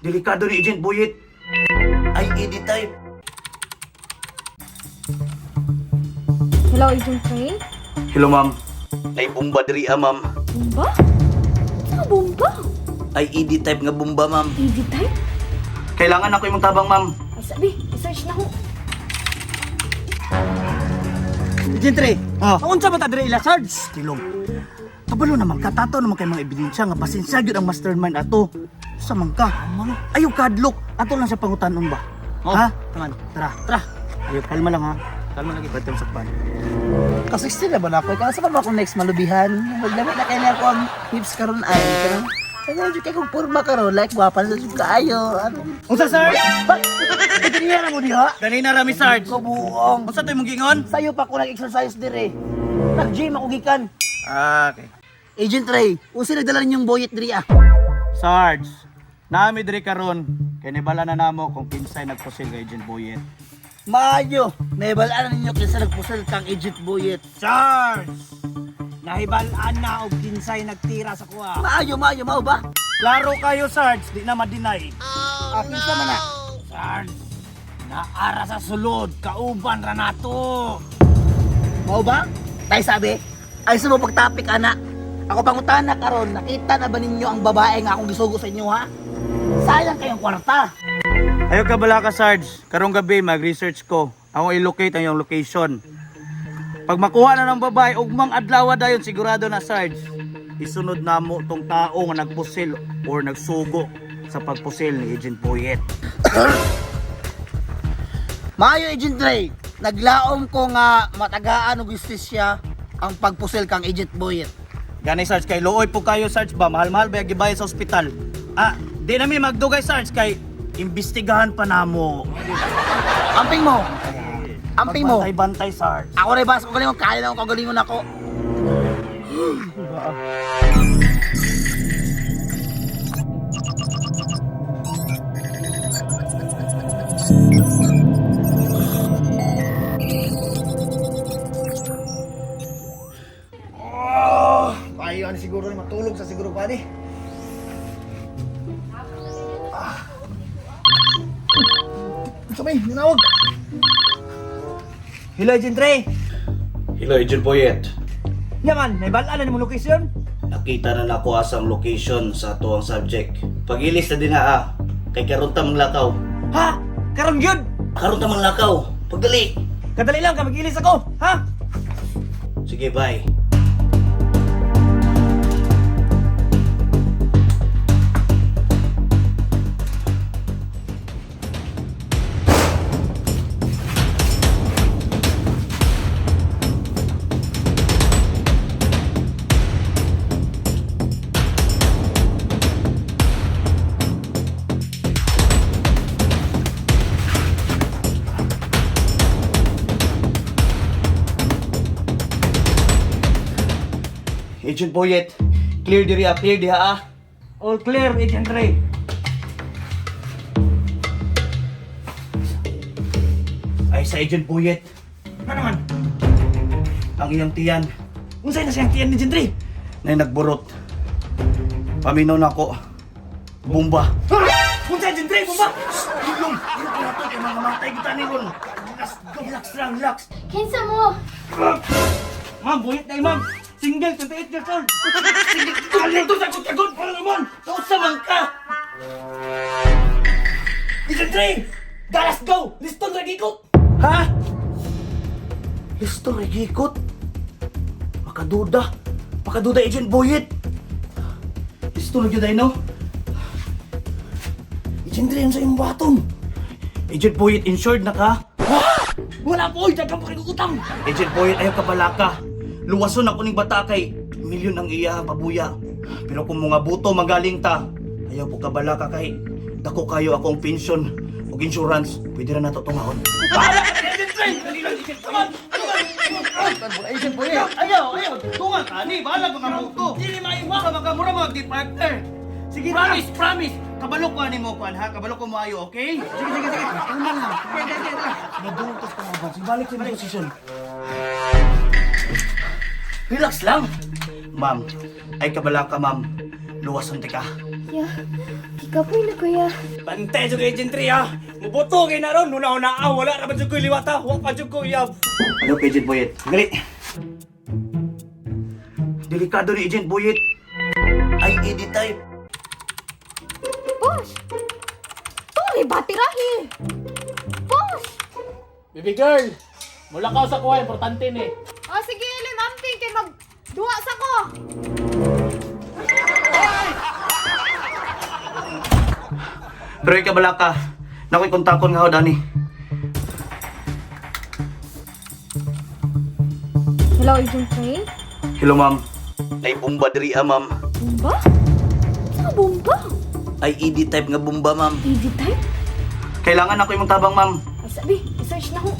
Delikado ni Agent Boyet. IED type. Hello, Agent Ray? Hello, ma'am. Nay bomba diri ah, ma'am. Bomba? Saan bomba? IED type nga bomba, ma'am. ED type? Kailangan ako imong tabang, ma'am. Ay, sabi, i-search na ko. Agent Ray, Oh. unsa ba ta diri ila Sarge? Tilong. Kabalo naman ka, tato naman kay mga ebidensya nga pasensya gyud ang mastermind ato. Sa man ka. Ayaw kadlok. Ato lang sa pangutanon ba? Oh, Ha? Taman. Tara. Tara. Ayaw, kalma lang ha. Kalma lagi. Ba't yung sakpan? Ka-16 na ba na ako? Ikaw, sa pa ba akong next malubihan? Magdamit na kaya niya ako ang hips karon ay. Kanang, kanang jud kay kong porma karon like gwapa na jud kaayo. Ano? Unsa, sir? Ganina na mo diha. Ganina rami, Sarge. Kabuong. Unsa to imong gingon? Sayo pa ko nag-exercise dire. Nag-gym ako gikan. Ah, okay. Agent Ray, unsa nagdala ninyong boyet diri ah? Sarge, nami diri karon kay nibala na namo kung kinsay nagpusil kay Agent Boyet. Maayo, nahibalaan na ninyo kinsa nagpusal kang Agent Boyet. Sarge! Nahibalaan na og kinsay nagtira sa kuha. Maayo, maayo, mao ba? Klaro kayo, Sarge, di na ma-deny. Ah, kinsa man na? Sarge, naara sa sulod, kauban ra nato. Mao ba? Tay sabi, ay sa mo pagtapik ana. Ako pangutana karon, nakita na ba ninyo ang babae nga akong gisugo sa inyo ha? Sayang kayong kwarta. Ayaw ka bala ka, Sarge. Karong gabi, mag-research ko. Ako i-locate ang iyong location. Pag makuha na ng babae, ugmang adlaw dayon sigurado na, Sarge. Isunod na mo tong tao nga nagpusil or nagsugo sa pagpusil ni Agent Boyet. Maayo Agent Ray, naglaom ko nga matagaan og justisya ang pagpusil kang Agent Boyet. Gani, Sarge, kay luoy po kayo, Sarge ba? Mahal-mahal ba yung gibayad sa ospital? Ah, di nami magdugay, Sarge, kay imbestigahan pa namo. Amping mo. Amping mo. Bantay-bantay, Sarge. Ako rin bas ko galingon, kaya na akong kagalingon ako. Payo ani siguro ni matulog sa siguro pa ni. Ah. Unsa may ninawag? Hello, Agent Ray. Hello, Agent Boyet. Yaman, nahibalaan na nimo location. Nakita na nako asang location sa ato ang subject. Pagilis na din ha, ah. Kay karon ta manglakaw. Ha? Karon gyud. Karon ta manglakaw. Pagdali. Kadali lang ka magilis ako, ha? Sige, bye. Agent Boyet, clear diri ah, clear diha ah. All clear, Agent Ray. Ay sa Agent Boyet, Ano naman? ang iyang tiyan Unsay na siyang tiyan ni Agent Ray? na nagburot. Paminaw na ako. Bomba. Ha? Unsay Agent Ray, bumba? Tulong! Ano na to? Kay mga matay kita ni Ron. Relax, relax lang, relax. Kinsa mo? Ma'am, buyit na ma'am. Single, 28 years old. Sige, to sa kagod para naman. Kausa man ka! Agent Ray! Dallas go! Liston ra gikot! Ha? Listo, regikot. Makaduda. Makaduda, Agent Boyet. Listo na gyud ay, no? Agent Ray, sa imong baton? Agent Boyet, insured na ka? Ha? Wala po, oy, daghang pa kay utang. Agent Boyet, ayaw ka balaka. Luwason ako ning bata kay milyon ang iya ang pabuya. Pero kung mga buto magaling ta, ayaw po ka balaka kay dako kayo akong pension ug insurance. Pwede ra nato tungahon. Bahala ka, Agent Ray! Dali lang, Agent Come on! Agent Boyet, ayaw, ayaw. Tunga ka ni, bahala mga buto. Dili maayo Mura mga mura mga departner. Sige na. Promise, promise. Kabalo ko ani mo kuan ha, kabalo ko mo ayo, okay? Sige, sige, sige. Kalma lang. Sige, sige, sige. Nagdungtos ka mga bansi. Balik sa imong posisyon. Relax lang. Ma'am, ay kabala ka, ma'am. Luwason ti ka. Ya, kikapoy na kuya. Bantay jud Agent 3 ha. Muboto kay na ron, una-una ah, wala ra ba jud ko liwata, wa pa jud ko iyab. Ano kay Agent Boyet? Gali. Delikado ni Agent Boyet. Ay, edit type. Boss! Tuli ba tirahi? Boss! Baby girl, mula ka sa kuha, importante ni. Oh, sige, Lim, amping kay mag duwa sa ko. Pero ikaw bala ka. Nakoy kontakon nga ho, Dani. Hello, Agent Ray? Hello, ma'am. Nay bomba diri ah, ma'am. Bomba? Sa bomba? Ay, ED type nga bomba, ma'am. ED type? Kailangan ako imong tabang, ma'am. Ay, sabi, i-search na ko.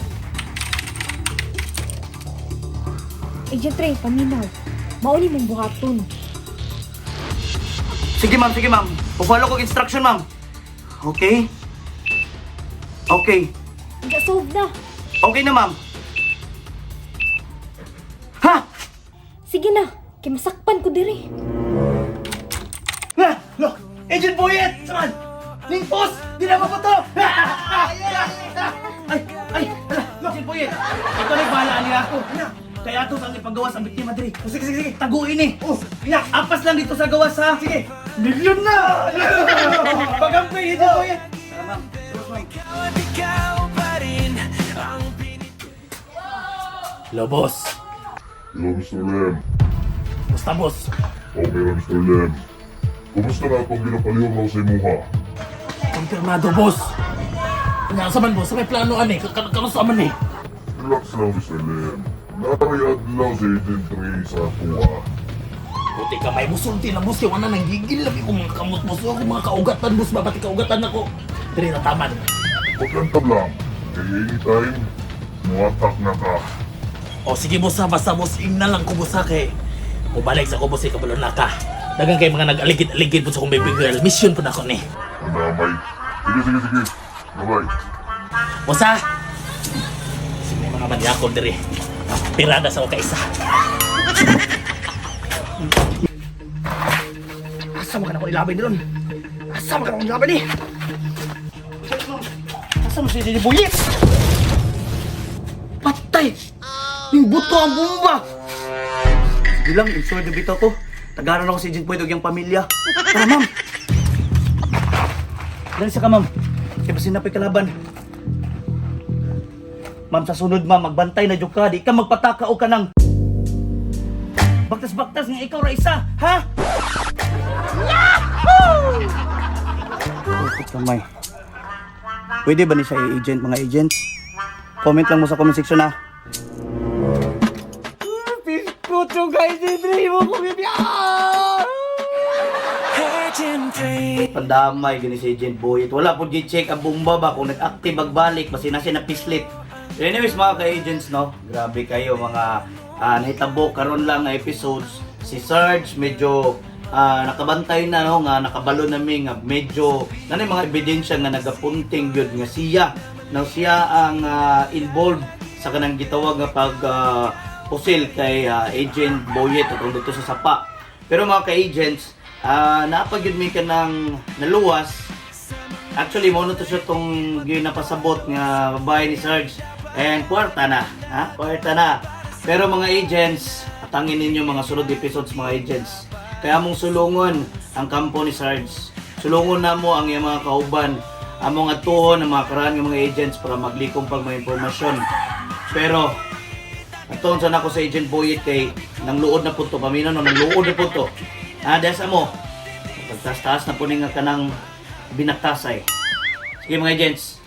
Agent Ray, paminaw. Mauli mong buhaton. Sige, ma'am. Sige, ma'am. Pufollow ko instruction, ma'am. Okay? Okay. Ga-solve na. Okay na, ma'am. Ha? Sige na, kay masakpan ko diri. Ha! Look, Agent Boyet! Saman! Ningpos! Di na mabuto! Ay, ay, hala, Agent Boyet. Ikaw na bahala niya ako. Kaya ato ang ipagawas ang biktima diri. Oh, sige, sige, sige. Taguin eh. Oh, ya. Apas lang dito sa gawas ha. Sige. Milyon na! Pagampay, Agent Boyet! Tara, ma'am. Hello, boss. Hello, Mr. Lim. Basta, boss. Okay ra, Mr. Lim. Kumusta na akong ginapalihok lang sa imuha? Konfirmado, boss. Nga sa man, boss. Sa may plano, ani. Kanusa man, eh. Relax lang, Mr. Lim. Narayad lang si Agent 3 sa kuha. Buti ka, may musulti na, boss. Kaya wala nang gigil lagi ko mga kamot, boss. Ako mga kaugatan, boss. Babati kaugatan ako. Diri na taman. Paglantab lang, kay anytime, muatak na ka. O sige, boss, ha. Basta, boss. Ingna lang ko, boss, ha. Kay mubalik sa ko, boss. Eh, kabalo na ka. Dagan kay mga nag-aligid-aligid po sa kong baby girl. Mission po na ako, ni. Andamay. Sige, sige, sige. Bye-bye. Boss, ha. Sige, may mga manyakol diri. Pirada sa kaisa. Asa man ka na ako ilaban ron? Asa man ka na ako ilaban eh? Asa mo si Agent Boyet? Patay! Yung buto ang bomba! Sige lang, insured na bitaw ko. Tagaran ako si Agent Boyet og iyang pamilya. Tara, ma'am. Dali sa ka, ma'am. Kaya basin na pa'y kalaban. Ma'am, sa sunod, ma'am, magbantay na jud ka. Di ka magpataka o ka ng... Baktas-baktas nga ikaw ra isa, ha? Yahoo! Kamay. Pwede ba ni siya i-agent mga agents? Comment lang mo sa comment section ha. Piskuto guys, hindi mo ko Pandamay gani si Agent Boyet. Wala po gi-check ang bomba ba kung nag-active magbalik basi na siya napislit. So anyways mga ka-agents no, grabe kayo mga nahitabo karon lang nga episodes. Si Sarge medyo nakabantay na no nga nakabalo na mi nga medyo nanay mga ebidensya nga nagapunting gyud nga siya. Now siya ang involved sa kanang gitawag nga pag pusil kay Agent Boyet atong dito sa Sapa. Pero mga ka-agents, napag yun mi ka ng naluwas. Actually, mo to siya tong ginapasabot nga babae ni Sarge. And kwarta na, ha? Kwarta na. Pero mga agents, atangin ninyo mga sunod episodes mga agents. Kaya mong sulungon ang kampo ni Sarge. Sulungon na mo ang iyang mga kauban. Among atuhon ang mga karaan ng mga agents para maglikom pag mga impormasyon. Pero Atoon sana ako sa Agent Boyet kay nang luod na punto pamina no nang luod na punto. Ah, desa mo. Pagtaas-taas na po ni nga kanang binaktasay. Sige mga agents,